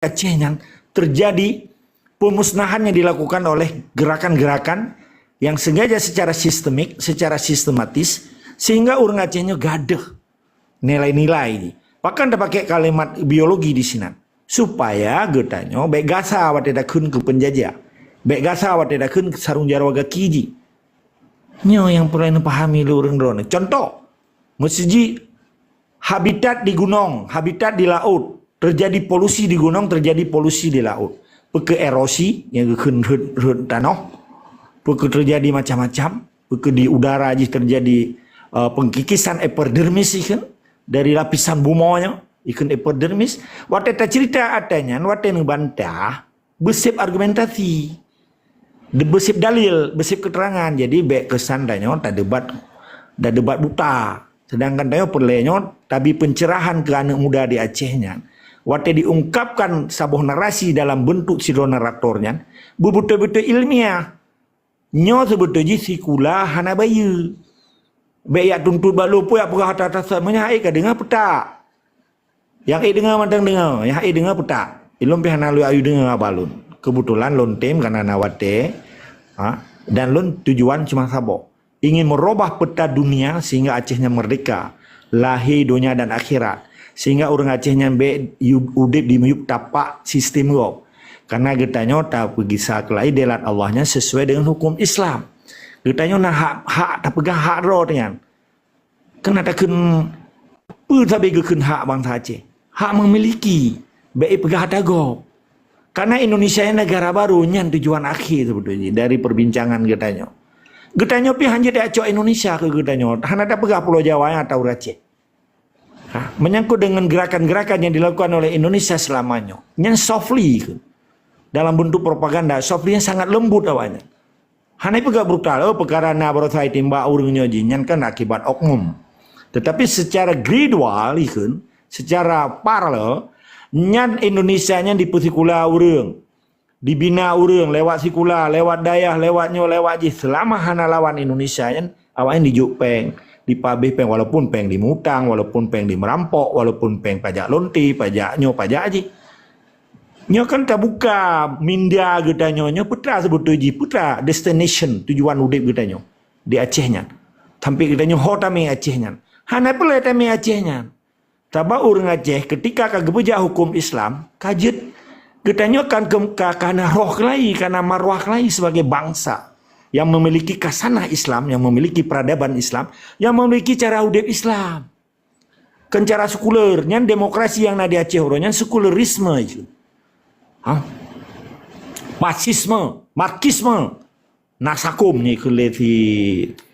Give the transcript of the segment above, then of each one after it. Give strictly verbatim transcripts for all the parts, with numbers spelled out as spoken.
Aceh nyan terjadi pemusnahan yang dilakukan oleh gerakan-gerakan yang sengaja secara sistemik, secara sistematis, sehingga ureuëng Aceh nyoe gadôh nilai-nilai jih. Pakon tapakai kalimat biologi di sinan? Supaya geutanyoe bék gasa watée takheun keu peunjajah. Bék gasa watée takheun keu sarung jaroe gaki jih. Nyoe nyang peureulée neupahami lé ureuëng droeneuh. Contoh, meusiji habitat di gunong, habitat di laôt, terjadi polusi di gunong, terjadi polusi di laôt. Peu kheueh erosi nyang geukheun rhot-rhot tanoh, peu kheueh terjadi macam-macam, peu kheueh di udara jih terjadi uh, pengkikisan epidermis ikheun dari lapisan bumoe nyoe, ikheun epidermis. Watée tacerita ata nyan, watée neubantah, beuseb argumentasi, beuseb dalil, beuseb keterangan. Jadi bék keusan tanyoe tadebat, tadebat buta. Sedangkan tanyoe peureulée nyoe tabi pencerahan keu aneuk muda di Aceh nyan. Watée diungkapkan saboh narasi dalam bentuk sidroe narator nyan, beubeutôi-beutôi ilmiah. Nyoe seubeutôi jih sikula hana bayeue. Bék yak tuntot bak lôn pun yak peugah ata-ata sat meunyoe hai ka deungoe peutak. Nyang ék deungoe mantong deungoe, nyang ék deungoe peutak. Ilôn pih hana lôn ayue deungoe haba lôn. Keubeutulan lôn tem kana na watée, ha, dan lôn tujuan cuma saboh. Ingin merubah peta dunia sehingga Aceh nyan merdeka, lahé donya dan akhirat. Sehingga ureuëng Aceh nyan bék udeb di miyueb tapak sistem gob. Karena geutanyoe tapeugisa keulai delat Allah nyan sesuai dengan hukum Islam. Geutanyoe na hak, hak tapeugah hak droe nyan. Keuneuk takheun peue sabe geukheun hak bansa Aceh? Hak memiliki, bék peugah ata gob. Karena Indonesia ini negara baru, nyan tujuan akhir sebetulnya dari perbincangan geutanyoe. Geutanyoe pih hanjeuet acok Indonesia keu geutanyoe, hana tapeugah Pulau Jawa atau Aceh. Ha, menyangkut dengan gerakan-gerakan yang dilakukan oleh Indonesia selama nyoe, nyan softly ke? Dalam bentuk propaganda, softly yang sangat lembut awaknya. Hana peugah brutal, oh, peukara na baroesa timbak ureuëng nyoe jih, nyan kan akibat oknum. Tetapi secara gradual ikheun, secara paralel, nyan Indonesia nyan dipeusikula ureuëng, dibina ureuëng lewat sikula, lewat dayah, lewat nyoe, lewat jih. Selama hana lawan Indonesia nyan, awaknyan dijok péng, dipabeh péng, walaupun péng dimutang, walaupun péng dimerampok, walaupun péng pajak lonte, pajak nyoe, pajak jih. Nyoe kan tabuka minda geutanyoe, nyoe peue teuma sebeutôi jih, peue teuma destination, tujuan udeb geutanyoe di Aceh nyan. Sampai geutanyoe ho tamé Aceh nyan. Hana peureulée tamé Aceh nyan. Sabab ureuëng Aceh ketika ka geupeujak hukum Islam, ka jeuet geutanyoe kan ke, ka, ka na roh keulai, ka na marwah keulai sebagai bangsa yang memiliki kasanah Islam, yang memiliki peradaban Islam, yang memiliki cara udeb Islam. Kan cara sekuler, nyan demokrasi nyang na di Aceh uroe nyan sekulerisme itu. Ha? Marxisme, Marxisme. Na sakom ni keu lé si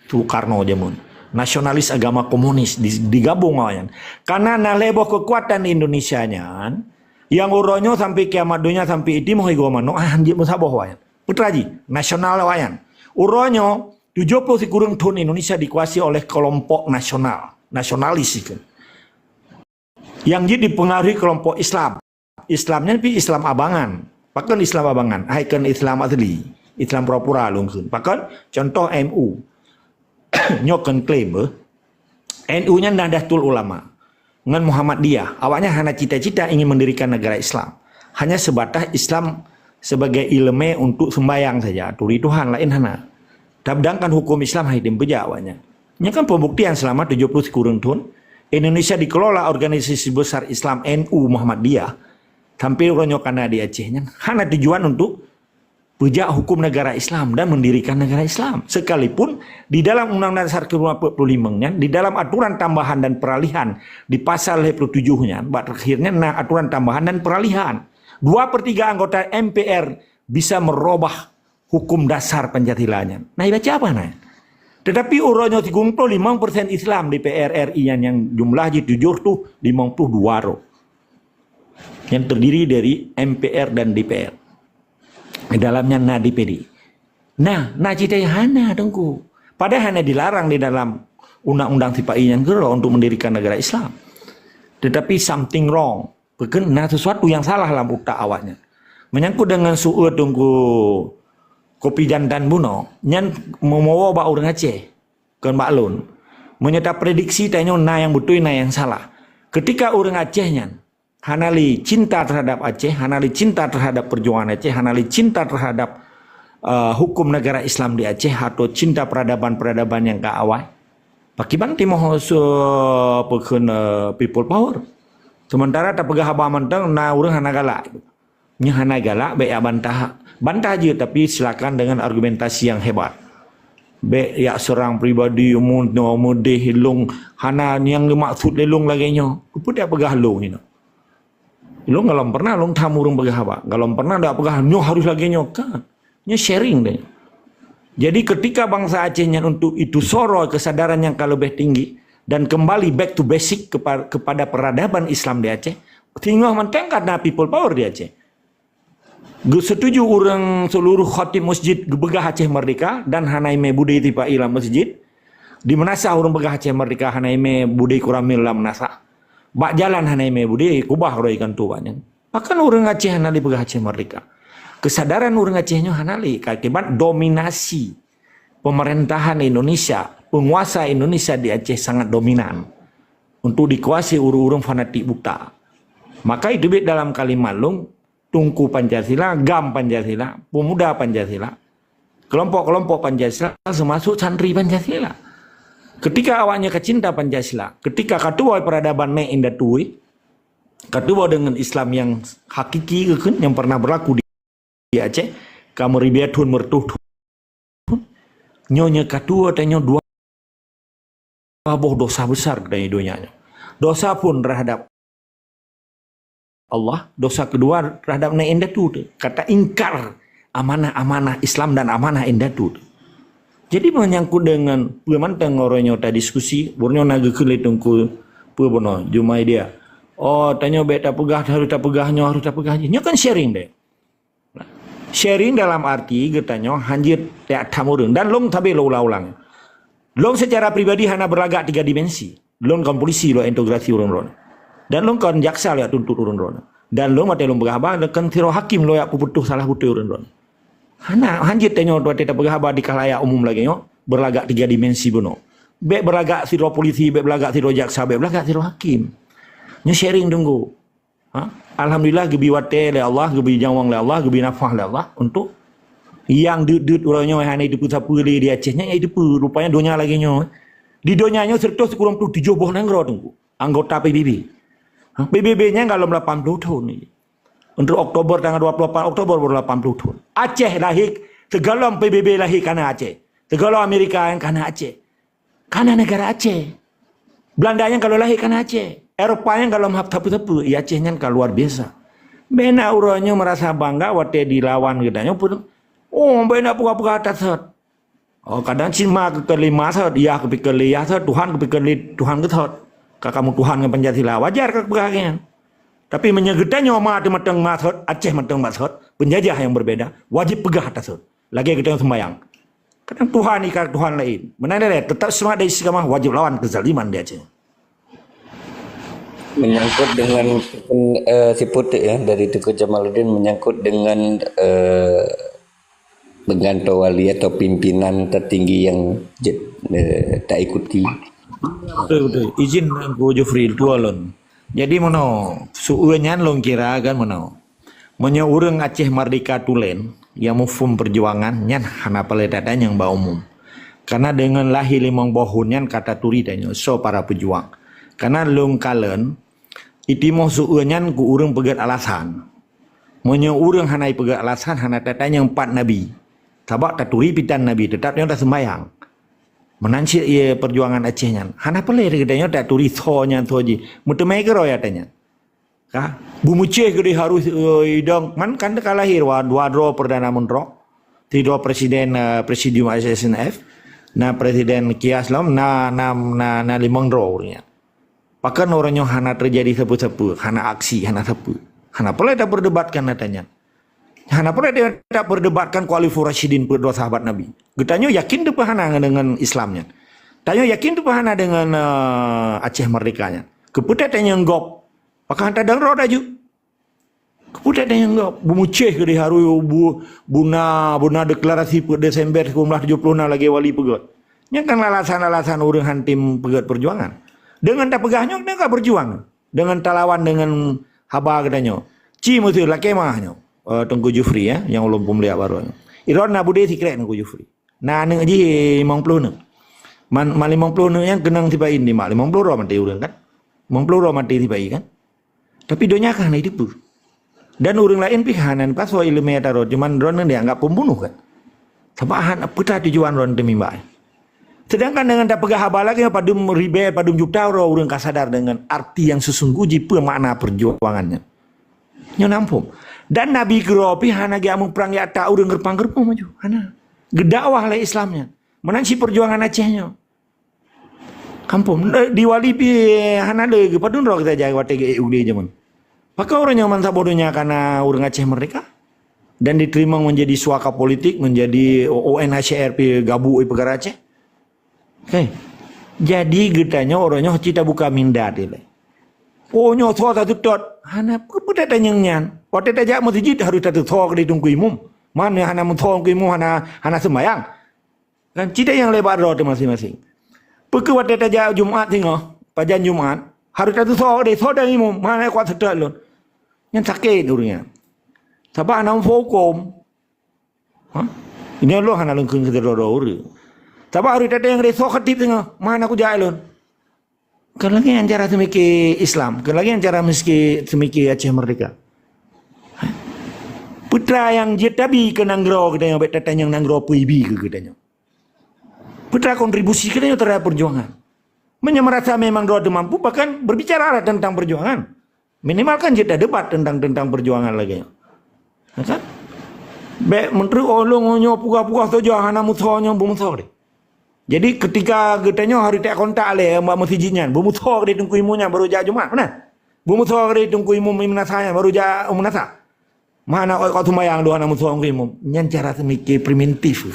Soekarno jameun. Nasionalis agama komunis di, digabung awaknyan. Karena na lhée boh keukuatan di Indonesia nyan, nyang uroe nyoe sampai kiamat donya sampai itimoh igoe manok, ah, hanjeuet meusaboh awaknyan. Peue teuma jih, nasional awaknyan. Uroe nyoe tujoh ploh sikureueng thon Indonesia dikuasai oleh kelompok nasional, nasionalis itu. Nyang jeuet dipengaruhi kelompok Islam. Islam nyan pih Islam abangan. Pakon Islam abangan? Hai kon Islam asli. Islam pura-pura lôn kheun. Pakon? Contoh M U. Nyoe kon klaim beuh. N U nyan Nahdlatul Ulama ngon Muhammadiyah. Awaknyan hana cita-cita ingin mendirikan negara Islam. Hanya sebatas Islam sebagai ileumé untuk sembahyang saja, turi Tuhan laén hana. Sedangkan hukum Islam hai tem peujak awaknyan. Nyan kan pembuktian selama tujoh ploh sikureueng thon Indonesia dikelola organisasi besar Islam N U Muhammadiyah. Sampai uroe nyoe kana di Aceh nyan hana tujuan untuk peujak hukum negara Islam dan mendirikan negara Islam. Sekalipun di dalam Undang-Undang Dasar kedua empat puluh lima nyan, di dalam aturan tambahan dan peralihan di pasal lhée puluh tujoh nyan, bak terakhir nyan na aturan tambahan dan peralihan. Dua per tiga anggota M P R bisa merubah hukum dasar Pancasila nyan. Nah, ibaca apa nah? Tetapi uroe nyoe sikureueng ploh limong persen Islam di D P R R I nyan nyang jumlah jih tujoh reutôh limong puluh dua droe. Yang terdiri dari M P R dan D P R. Di dalamnya na D P D. Nah, na cita hana Teungku. Padahal hana dilarang di dalam undang-undang sipa-i nyan keudroe untuk mendirikan negara Islam. Tetapi something wrong. Peukon na sesuatu yang salah lam utak awaknyan. Menyangkut dengan su'e Teungku Kopi Jantan bunoe, nyan meumuwoe bak ureuëng Aceh, kon bak lôn. Meunyoe taprediksi tanyoe na nyang beutôi, na nyang salah. Ketika ureuëng Aceh nyan hana lé cinta terhadap Aceh, hana lé cinta terhadap perjuangan Aceh, hana lé cinta terhadap, eh, hukum negara Islam di Aceh atau cinta peradaban-peradaban nyang ka awai, pakriban timoh su-, peukheun, eh, people power. Sementara tapeugah haba mantong na ureuëng hana galak. Nyoe hana galak, bék ya bantah. Bantah je, tapi silakan dengan argumentasi yang hebat. Bék ya seurang pribadi, mu-, mu-, meudeh lôn, hana nyang geumaksud lé lôn lagée nyoe. Keupeue tapeugah lôn inoe? Lôn galom pernah lôn tham ureuëng peugah haba. Galom pernah dak peugah nyoe harus lagée nyoe, kan? Nyoe sharing deh. Jadi ketika bangsa Aceh nyan untuk itu soro kesadaran yang ka leubeh tinggi dan kembali back to basic kepa-, kepada peradaban Islam di Aceh, singoh mantong ka na people power di Aceh. Geusetuju ureuëng seluruh khatib masjid geupeugah Aceh merdeka dan hana imé budé tipa ilam masjid. Di meunasah ureuëng peugah Aceh merdeka hana imé budé kuramil lam meunasah. Bak jalan hana imé budé kubah roh ikan tu bak nyan. Pakon ureuëng Aceh hana lé peugah Aceh merdeka? Kesadaran ureuëng Aceh nyoe hana lé akibat dominasi pemerintahan Indonesia, penguasa Indonesia di Aceh sangat dominan untuk dikuasai ureuëng-ureuëng fanatik buta. Maka itu bit dalam kalimat lôn, Teungku Pancasila, GAM Pancasila, pemuda Pancasila, kelompok-kelompok Pancasila, termasuk santri Pancasila. Ketika awaknya ka cinta Pancasila, ketika ka tuwoe peradaban nek indatu, ka tuwoe dengan Islam yang hakiki, yang pernah berlaku di, di Aceh, ka meuribuet thon, meureutoh thon, nyoe nyoe ka tuwoe tanyoe dua boh dosa besar di donya nyoe. Dosa pun terhadap Allah, dosa kedua terhadap nek indatu tu. Kata ingkar amanah-amanah Islam dan amanah indatu tu. Jadi menyangkut dengan peue mantong uroe nyoe tadiskusi, uroe nyoe na geukheun lé Teungku peue bunoe, Jumai dia. Oh, tanyoe bék tapeugah, harus tapeugah nyoe, harus tapeugah nyoe. Nyoe kan sharing deh. Sharing dalam arti geutanyoe hanjeuet tiep-tiep ureuëng. Dan lôn sabe lôn ulang-ulang. Lôn secara pribadi hana berlagak tiga dimensi. Lôn kon polisi lôn integrasi ureuëng droe. Dan lôn kon jaksa lôn tuntut ureuëng droe. Dan lôn watée lôn peugah haba, lôn kon sidroe hakim lôn jak peuputoh salah beutôi ureuëng droe. Hana, hanjeuet tanyoe watée tapeugah haba di khalayak umum lagée nyoe, berlagak tiga dimensi bunoe. Bék berlagak sidroe polisi, bék berlagak sidroe jaksa, bék berlagak sidroe hakim. Nyoe sharing teungku. Ha? Alhamdulillah, geubri watée lé Allah, geubri nyawöng lé Allah, geubri nafah lé Allah untuk nyang deuet-deuet uroe nyoe hana jiteupeue sapeue lé di Aceh nyan, jiteupeue. Rupanya donya lagée nyoe. Di donya nyoe seratus sikureueng ploh tujoh boh nanggroe teungku anggota P B B. Ha? P B B nyan golom lapan ploh thon. Untuk Oktober, tanggal dua puluh lapan Oktober baru lapan ploh thon. Aceh lahé, sigohlom P B B lahé kana Aceh. Sigohlom Amerika nyang kana Aceh. Kana negara Aceh. Belanda nyang ka lheueh lahé kana Aceh. Eropa nyang golom hab sapeue-sapeue, i Aceh nyan ka luar biasa. Bék na uroe nyoe merasa bangga watée dilawan geutanyoe pun. Oh, bék na peugah-peugah that sot. Oh, kadang cit ma keu keu lé ma sot, yah keu pikeu lé yah sot, Tuhan keu pikeu lé Tuhan geuh sot. Ka kamoe Tuhan ngon Pancasila, wajar ka peugah lagée nyan. Tapi meunyoe geutanyoe ma teuh mantong ma sot, Aceh mantong ma sot, penjajah yang berbeda, wajib peugah that sot. Lagée geutanyoe seumbahyang. Kadang Tuhan ikat Tuhan lain. Meunan lé, tetap semangat dari istiqamah, wajib lawan kezaliman di Aceh. Menyangkut dengan, eh, si putik ya, dari Teungku Jamaluddin, menyangkut dengan, eh, penggantung wali atau pimpinan tertinggi yang je-, eh, tak ikuti. Betul, betul. Izin Teungku Jufri, tuan lôn. Jadi meunoe, su-, nyan lôn kira kan meunoe. Meunyoe ureuëng Aceh Merdeka tulen, nyang muphom peujuangan, nyan hana palai that-that nyang ba umum. Karena deungon lahé limong boh thon nyan ka taturi tanyoe soe para peujuang. Karena lôn kalon, itimoh su-, nyan keu ureuëng peugét alasan. Meunyoe ureuëng hana peugét alasan, hana that-that nyang pat Nabi. Sabab taturi pitan Nabi, teutap nyoe taseumbahyang. Meunan cit ié peujuangan Aceh nyan. Hana palai geutanyoe taturi soe nyan soe jih. Meuteumé keudroe ya tanyan. Ka, beumeucéh keudeh harus, eh, idong, man kan teuka lahé dua, dua droe Perdana Menteri, sidroe Presiden, eh, Presidium I S S N F, na Presiden Kias lom, na, na, na, na limong droe ureuëng nyan. Pakon uroe nyoe hana teujadi sapeue-sapeue, hana aksi, hana sapeue. Hana palai tapeudebatkan ata nyan. Hana palai taperdebatkan Khulafaur Rasyidin peuet droe sahabat Nabi. Geutanyoe yakin teupeu hana ngon, ngon Islam nyan. Tanyoe yakin teupeu hana deungon, eh, Aceh Merdeka nyan. Keupeue that tanyoe gob? Pakon hana tadong rot aju? Keupeue that tanyoe gob? Beumeucéh keudeh harus bu-, buna, buna deklarasi peuet Desember sikureueng blaih tujoh ploh nam lagée wali peugét. Nyan kan alasan-alasan ureuëng hantom peugét peujuangan. Deungon tapeugah nyoe, nyoe ka peujuang. Deungon talawan deungon haba geutanyoe. Ci meuseue lakée mah nyoe, eh, Teungku Jufri, eh, nyang ulôn peumulia baroe nyoe. Droeneuh na beudé sikrek Teungku Jufri. Na aneuk jih limong ploh aneuk. Man, man limong ploh aneuk nyan keunong sipa-i nibak limong ploh droe maté ureuëng kan? Limong ploh droe maté sipa-i kan? Tapi donya ka hana jiteupeue. Dan ureuëng laén pih hana neupasoe iéleumé ata droe, cuman droeneuh dianggap pembunuh kan? Sabab hana peue tujuan droeneuh teumimbak. Sedangkan deungon tapeugah haba lagée nyoe padum ribée, padum juta droe ureuëng ka sadar deungon arti nyang seusungguh jih peue makna peujuangan nyan. Nyoe na muphom. Dan Nabi keudroe pih hana geujak muprang di ata ureuëng geureumpang-geureumpang maju. Hana. Geudakwah lé Islam nyan. Meunan cit peujuangan Aceh nyoe. Ka muphom, eh, di Wali pih hana lé geuh, padum droe geutajak watée geuék u glé jameun. Pakon uroe nyoe ban saboh donya ka na ureuëng Aceh meurdeka? Dan diteurimong menjadi suaka politik, menjadi O N H R pih gabuk di peukara Aceh. Oke. Jadi geutanyoe uroe nyoe ci tabuka mindat ilée. Oh, nyoe soe taseutôt? Hana peue-peue tatanyong nyan. Watée tajak meuseujid harôh tateusoe keudeh Teungku Imum. Man nyang hana meusoe Teungku Imum hana, hana seumayang. Kan ci tanyong lé bak droe teuh maséng-maséng. Peu kheueh watée tajak Jumat singoh, pajan Jumat, harôh tateusoe keudeh, soe dang imum, hana kuat seutôt lôn. Nyan sakét ureuëng nyan. Sabab hana muphom hukôm. Ha? Nyoe lôn hana lôn kheun keu droe-droe ureuëng. Sabab harôh tatanyong keudeh, soe khatib singoh, hana kujak lôn. Kon lagée nyan cara seumike Islam, kon lagée nyan cara meusike-, seumike Aceh Merdeka. Peue teuma nyang jeuet tabi keu nanggroe geutanyoe, bék tatanyong nanggroe peue ibi keu geutanyoe. Peue teuma kontribusi geutanyoe terhadap perjuangan. Meunyoe meurasa memang droe teuh mampu, bahkan berbicaralah tentang perjuangan. Minimal kan jeuet tadebat tentang, tentang perjuangan lagée nyoe. Ya kan? Bék meuntreuk, "Oh, lôn nyoe peugah-peugah saja, hana musoe nyoe, beumusoe deh." Jadi, ketika geutanyoe harôh takontak lé bak meuseujid nyan, beumusoe keudeh Teungku Imum nyan baru jak Jumat, nah. Beumusoe keudeh Teungku Imum meunasah nyan baru jak meunasah. Mana kok, kok sumbayang dua hana musoe Teungku Imum? Nyan cara seumike primitif.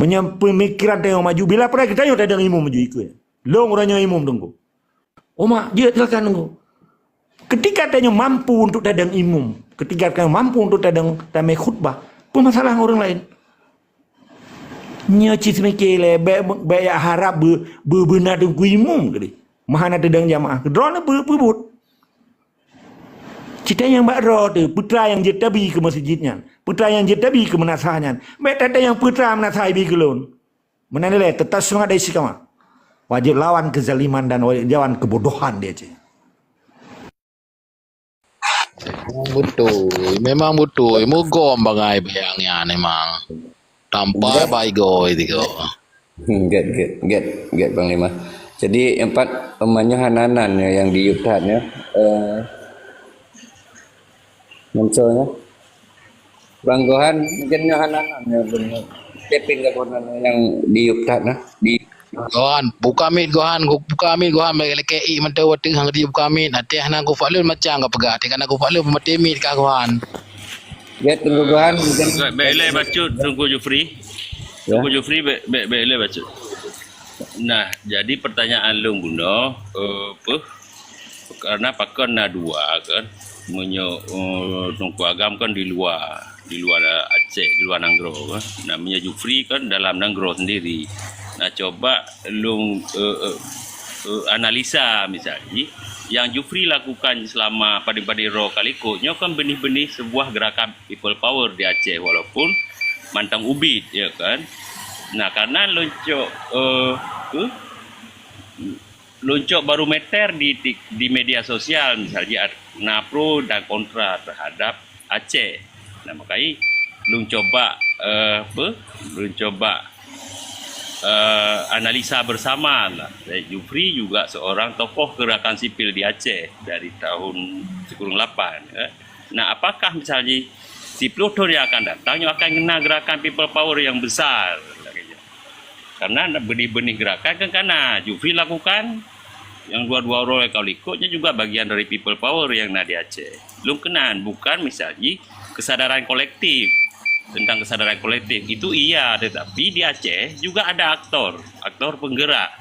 Meunyoe peumikiran tanyoe maju, bila pernah geutanyoe tadong imum maju ikeu. Lôn uroe nyoe imum Teungku. Oma, jeuet silakan Teungku. Ketika tanyoe mampu untuk tadong imum, ketika tanyoe mampu untuk tadong tamé khutbah, peue masalah ngon ureuëng laén? Nyoe cit seumike lé, bék, bék jak harab beu-, beu-, beuna Teungku Imum keudeh. Meuhana tadong jamaah. Droeneuh beu-, peubuet. Ci tanyong bak droe teuh, peue teuma nyang jeuet tabi keu meuseujid nyan? Peue teuma nyang jeuet tabi keu meunasah nyan? Bék tatanyong peue teuma meunasah ibi keu lôn. Meunan ilée, tetap semangat dan istiqamah. Wajéb lawan keuzaliman dan wajéb lawan keubodohan di Aceh. Memang beutôi, memang beutôi. Mugom bangai bayang nyan memang. Tampai Enggak. Baigoi tiga. Hmm, get, get, get, get, Panglima. Jadi, empat, meunyoe hana nan nyang diyueb that nyoe, eh, Mansur nyoe. Bang Gohan, mungkin nyoe hana nan nyoe, beungoh. Kepin ka Gohan nyang diyueb that nah. Di Gohan, buka mic Gohan, gu-, buka mic Gohan, bèk lé keu i mantong watèe hang di buka mic. Até hana kufaklun macam ka peugah, até kana kufaklun peumaté mic ka Gohan. Get Teungku Gohan, mungkin Bèk, bèk lé bacut Teungku Jufri. Ya. Teungku Jufri, bèk, bèk, bèk lé bacut. Nah, jadi pertanyaan lôn bunoe, eh, apa? Karena pakon na dua kan. Meunyoe, eh, Teungku Agam kan di luar, di luar Aceh, di luar nanggroe kan. Nah, meunyoe Jufri kan dalam nanggroe sendiri. Nah, coba lôn, eh, eh, eh, analisa misalnya, yang Jufri lakukan selama padé-padé droe ka likot, nyoe kan benih-benih sebuah gerakan people power di Aceh, walaupun mantong ubit, ya kan. Nah, karena lôn cok, eh, eh, lôn cok barometer di, di, di media sosial, misalnya ad-, na pro dan kontra terhadap Aceh. Nah, makanya lôn coba, eh, apa? Lôn coba, eh, analisa bersama lah. Jufri juga seorang tokoh gerakan sipil di Aceh dari tahun sikureueng lapan, ya. Nah, apakah misalnya sepuluh tahun yang akan datang, nyoe akan kena gerakan people power yang besar? Karena benih-benih gerakan kan kana Jufri lakukan, yang dua-dua droe ka likot nyan juga bagian dari people power yang na di Aceh. Lôn keunan, bukan misalnya kesadaran kolektif. Tentang kesadaran kolektif, itu iya, tetapi di Aceh juga ada aktor, aktor penggerak.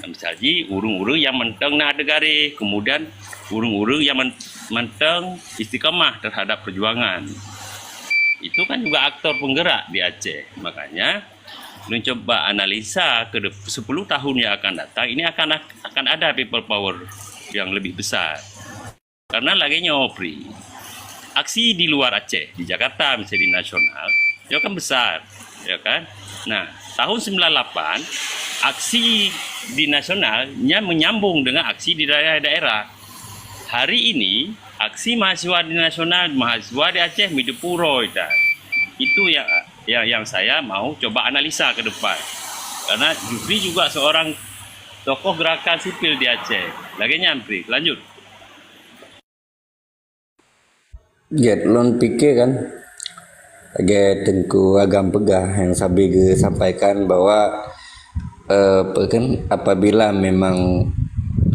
Misalnya ureuëng-ureuëng yang mantong na di garéh, kemudian ureuëng-ureuëng yang man-, mantong istiqamah terhadap perjuangan. Itu kan juga aktor penggerak di Aceh. Makanya, lôn coba analisa ke dep-, sepuluh tahun yang akan datang, ini akan, akan ada people power yang lebih besar. Karena lagèe nyoe, Pri. Aksi di luar Aceh, di Jakarta misalnya, di nasional, itu kan besar, ya kan? Nah, tahun sembilan lapan, aksi di nasional nyan menyambung dengan aksi di daerah-daerah. Hari ini, aksi mahasiswa di nasional, mahasiswa di Aceh, midepu uroe dah. Itu yang, yang, yang saya mau coba analisa ke depan. Karena Jufri juga seorang tokoh gerakan sipil di Aceh. Lagèe nyan, Pri. Lanjut. Jeuet, lôn pike kan, lagèe Teungku Agam peugah nyang sabe geusampaikan bahwa, eh, apa kan, apabila memang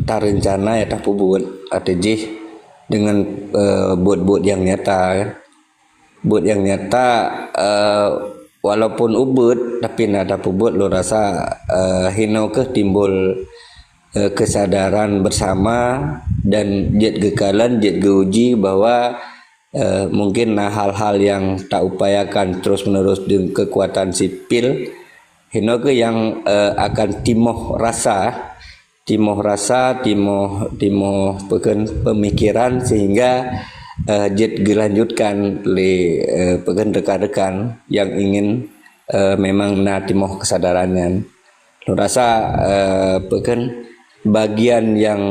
tareuncana ya tapeubuet, ateueh jih dengan, eh, buet-buet nyang nyata kan. Buet nyang nyata, eh, walaupun ubeut, tapi na tapeubuet lôn rasa, eh, hinoe keuh timbul, eh, kesadaran bersama dan jeuet geukalon, jeuet geuuji bahwa, eh, mungkin na hal-hal nyang taupayakan terus-menerus dengan kekuatan sipil, hinoe keuh nyang, eh, akan timoh rasa, timoh rasa, timoh, timoh peukon pemikiran sehingga, eh, jeuet geulanjutkan lé, eh, peukon rekan-rekan nyang ingin, eh, memang na timoh kesadaran nyan. Lôn rasa, eh, peukon bagian nyang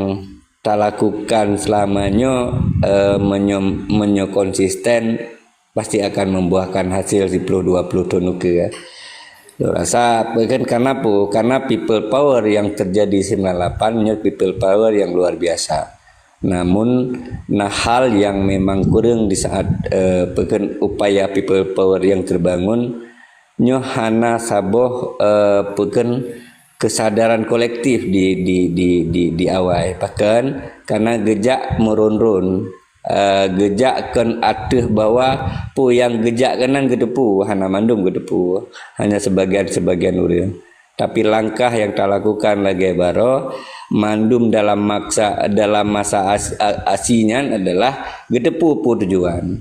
talakukan selama nyoe, eh, meunyoe, meunyoe konsisten, pasti akan membuahkan hasil siploh dua ploh thon ukeue. Lôn rasa, peukon karena peue? Karena people power yang terjadi sembilan lapan nyoe people power yang luar biasa. Namun, na hal yang memang kurang di saat, eh, peukon upaya people power yang terbangun, nyoe hana saboh, eh, peukon kesadaran kolektif di, di, di, di, di awai. Pakon, karena geujak meuron-ron, eh, geujak kon ateueh bahwa peue nyang geujak keunan geuteupeue, hana mandum geuteupeue, hanya sebagian-sebagian ureuëng. Tapi langkah yang talakukan lagèe baroe, mandum dalam maksa, dalam masa as-, a-, asi nyan adalah geuteupeue peue tujuan.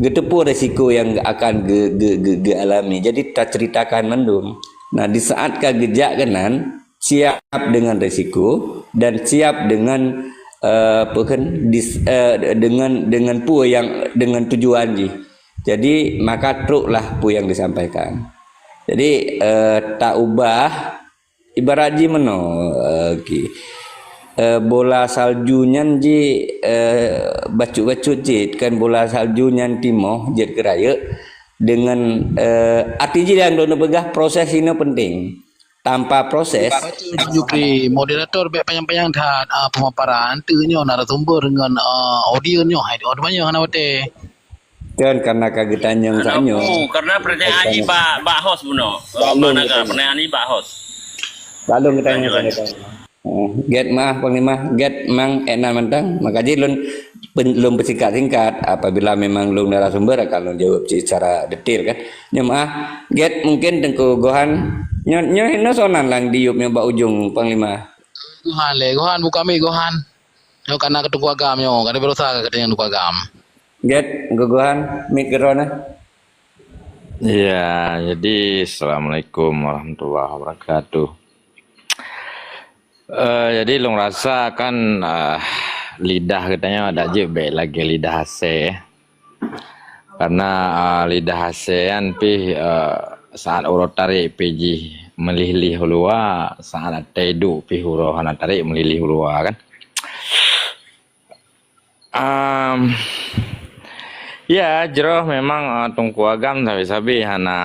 Geuteupeue risiko yang akan ge-, ge-, ge-, geualami. Jadi, taceritakan mandum. Nah, di saat ka geujak keunan, siap dengan risiko dan siap dengan, eh, apa kan, dis-, eh, dengan, dengan peue yang, dengan tujuan jih. Jadi, maka troklah peue yang disampaikan. Jadi, eh, taubah ibarat jih meunoe, eh, ki-, eh, bola salju nyan jih, eh, bacut-bacut cit, kan bola salju nyan timoh jeuet keu rayeuk dengan, eh, arti jih nyang lôn peugah proses inoe penting. Tanpa proses, Pak Jukri, moderator bèk panyang-panyang that, ah, pemaparan. Teu nyoe narasumber ngon, ah, audiens nyoe, hai, audiens nyoe hana watèe. Kan karena ka geutanyong Hana saat nyoe. Karena pertanyaan jih bak, bak host bunoe. Lalu Bang Naga, geutanyong. Pertanyaan jih bak host. Lalu geutanyong Lanjut, lanjut. Saat nyoe. Eh, gèt meu'ah Panglima, gèt mang énan mantong. Maka jih lôn pen-, lôn peusikat-singkat. Apabila memang lôn narasumber akan lôn jaweueb secara detail kan. Nyoe meu'ah, gèt mungkin Teungku Gohan. Nyoe, nyoe, nyoe sonan lang diyueb nyoe bak ujong Panglima. Gohan lé, Gohan buka mic Gohan. Nyoe kana Teungku Agam nyoe, kada berusaha ka katanya Teungku Agam. Gèt, Teungku Gohan, mic keudroe na. Ya, jadi assalamualaikum warahmatullahi wabarakatuh. Eh, jadi lôn rasa kan, eh, lidah geutanyoe adak jeuet bèk lagèe lidah asèe. Karena, eh, lidah asèe nyan pih, eh, saat uroe tarek pih jih meulih-lih u luwa, saat watèe duek pih uroe hana tarek meulih-lih u luwa kan. Em, ya, jroh memang, eh, Teungku Agam sabe-sabe hana,